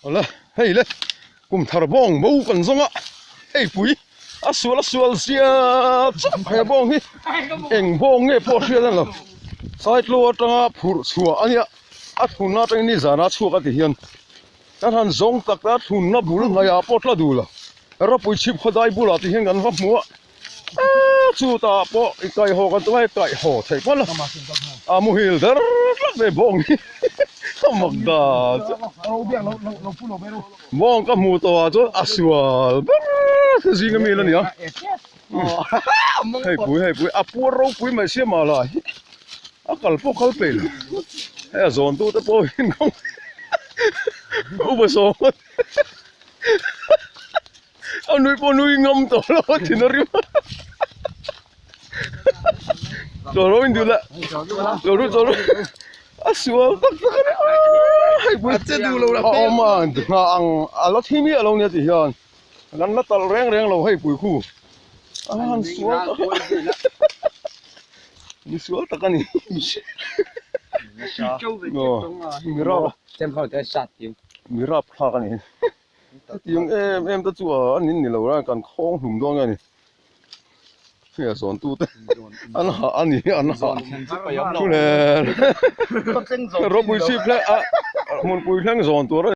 Awle hei le kum thar bawng bo kan zawng a hei pui a sual a sual zia chauh he bawng hi eng bawng nge pawh hriat a ni lo saitlo atanga phurh chhuah a nia a thlunna atangin ni zana chhuak a ti hian kan han zawng tak a thlunna bul hnaihah pawh tla duh lo ropui chhip khawdai bulah ti hian kan va hmu a eee chutah pawh i kaihhaw kan tum a hei kaihhaw theih pawn a a muhil der tlat mai bawng hi a mak dan chu bawng ka hmuh tawh ah chuan a sual ber te zing ami la ni a hei pui hei pui a puar ropui mai sia mah lah hi a kal pawh kal peih lo hei a zawn tu te pawh hi upa sawm A nui pawh nui ngam tawh lo a thin a rim Chaw ro in duh la Chaw ru chaw ru A sual tak tak a ni Hei pui a awm a hna ang a la thi miah lo nia ti hian kan la talh reng reng lo hei pui khu a han sual tak mi sual tak a ni mi rap thlak a ni. Hetiang em em te chu a nin ni lo a kan khawng hlum dawn nge ni hei a zawn tu te an hah a ni an hah thu nen ropui chhip hle a hmunpui thleng zawn tur a ni.